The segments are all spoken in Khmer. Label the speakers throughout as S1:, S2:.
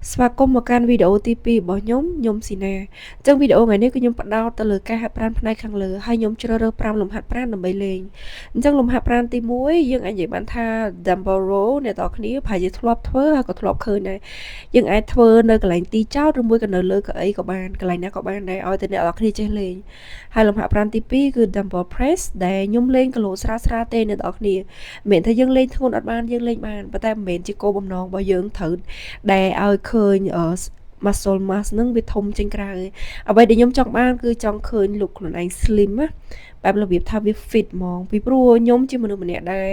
S1: ស្វាគមន៍មកកាន់វីដេអូទី2របស់ខ្ញុំខ្ញុំស៊ីណាអញ្ចឹងវីដេអូថ្ងៃនេះគឺខ្ញុំផ្ដោតទៅលើការហាត់ប្រាណផ្នែកខាងលើហើយខ្ញុំជ្រើសរើស5លំហាត់ប្រាណដើម្បីលេងអញ្ចឹងលំហាត់ប្រាណទី1យើងអាចនិយាយបានថា dumbbell row អ្នកទាំងគ្នាប្រហែលជាធ្លាប់ធ្វើហើយក៏ធ្លាប់ឃើញដែរយើងអាចធ្វើនៅកន្លែងទីចោតឬមួយក៏នៅលើកៅអីក៏បានកន្លែងណាក៏បានដែរឲ្យតែអ្នកទាំងគ្នាចេះលេងហើយលំហាត់ប្រាណទី2គឺ dumbbell press ដែលខ្ញុំលេងគីឡូស្រាលស្រាលទេអ្នកទាំងគ្នាមិនមែនថាយើងលេងធ្ងន់អត់បានយើងលេងបានប៉ុន្តែមិនមែនជាគោលបំណងរបស់យើងត្រូវដែលឲ្យឃើញ muscle mass ហ្នឹងវាធំចេញក្រៅអ្វីដែលខ្ញុំចង់បានគឺចង់ឃើញ look ខ្លួនឯង slim ណាបែបរបៀបថាវា fit ហ្មងពីព្រោះខ្ញុំជាមនុស្សម្នាក់ដែល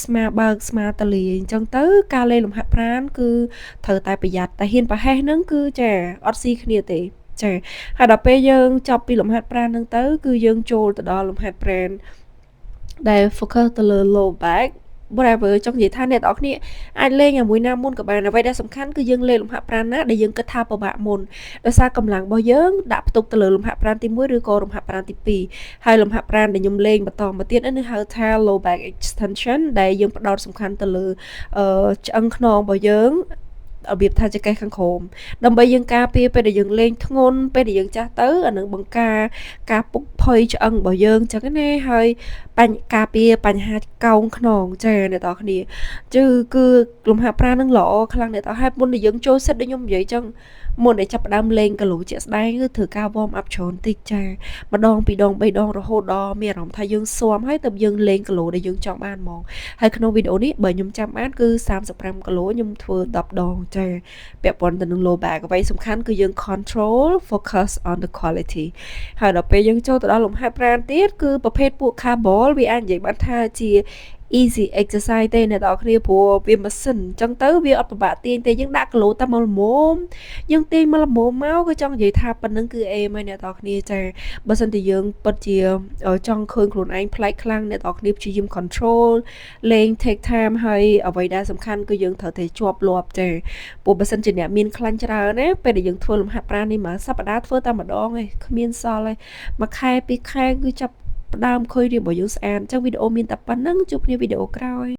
S1: ស្មាបើកស្មាតលាអញ្ចឹងទៅការលេងលំហាត់ប្រាណគឺត្រូវតែប្រយ័ត្នតែហ៊ានប្រហែសហ្នឹងគឺចាអត់ស៊ីគ្នាទេចាហើយដល់ពេលយើងចប់ពីលំហាត់ប្រាណហ្នឹងទៅគឺយើងចូលទៅដល់លំហាត់ប្រាណដែល focus ទៅលើ low back whatever ចង់និយាយថាអ្នកទាំងអស់គ្នាអាចលេងអាមួយណាមុនក៏បានអ្វីដែលសំខាន់គឺយើងលេងលំហាត់ប្រាណណាដែលយើងគិតថាពិបាកមុនដោយសារកម្លាំងរបស់យើងដាក់ផ្ទុកទៅលើលំហាត់ប្រាណទី1ឬក៏លំហាត់ប្រាណទី2ហើយលំហាត់ប្រាណដែលខ្ញុំលេងបន្តមកទៀតនេះហៅថា low back extension ដែលយើងផ្ដោតសំខាន់ទៅលើឆ្អឹងខ្នងរបស់យើងរបៀបថាចង្កេះខាងក្រោមដើម្បីយើងការពារពេលដែលយើងលេងធ្ងន់ពេលដែលយើងចាស់ទៅអានឹងបង្ការការពុកផុយឆ្អឹងរបស់យើងចឹងណាហើយបញ្ការពារបញ្ហាកោងខ្នងចាអ្នកទាំងគ្នាជឺគឺលំហាត់ប្រាណនឹងល្អខ្លាំងអ្នកទាំងហើយមុនដែលយើងចូលសិតដូចខ្ញុំនិយាយចឹងមុនដែលចាប់ផ្ដើមលេងគីឡូជាក់ស្ដែងគឺត្រូវការ warm up ច្រើនតិចចាម្ដងពីរដងបីដងរហូតដល់មានអារម្មណ៍ថាយើងស៊ាំហើយទៅយើងលេងគីឡូដែលយើងចង់បានហ្មងហើយក្នុងវីដេអូនេះបើខ្ញុំចាំបានគឺ35គីឡូខ្ញុំធ្វើ10ដងចាពាក់ព័ន្ធទៅនឹង low back អ្វីសំខាន់គឺយើង control, focus on the quality ហើយដល់ពេលយើងចូលទៅដល់លំហាត់ប្រាណទៀតគឺប្រភេទពួក cable វាអាចនិយាយបានថាជា easy exercise ទេអ្នកទាំងអស់គ្នាព្រោះវាម៉ាស៊ីនអញ្ចឹងទៅវាអត់ពិបាកទាញទេយើងដាក់គីឡូតែមកល្មមយើងទាញមកល្មមមកគឺចង់និយាយថាប៉ុណ្្នឹងគឺអេមហើយអ្នកទាំងអស់គ្នាចាបើសិនជាយើងពិតជាចង់ឃើញខ្លួនឯងប្លែកខ្លាំងអ្នកទាំងអស់គ្នាព្យាយាម control លេង take time ហើយអ្វីដែលសំខាន់គឺយើងត្រូវតែជាប់លាប់ចាព្រោះបើសិនជាអ្នកមានខ្លាញ់ច្រើនណាពេលដែលយើងធ្វើលំហាត់ប្រាណនេះមួយសប្តាហ៍ធ្វើតែម្ដងឯងគ្មានសល់ឯងមួយខែពីរខែគឺចាប់ផ្ដើមឃើញរាងរបស់យើងស្អាតអញ្ចឹងវីដេអូមានតែប៉ុណ្្នឹងជួបគ្នាវីដេអូក្រោយ។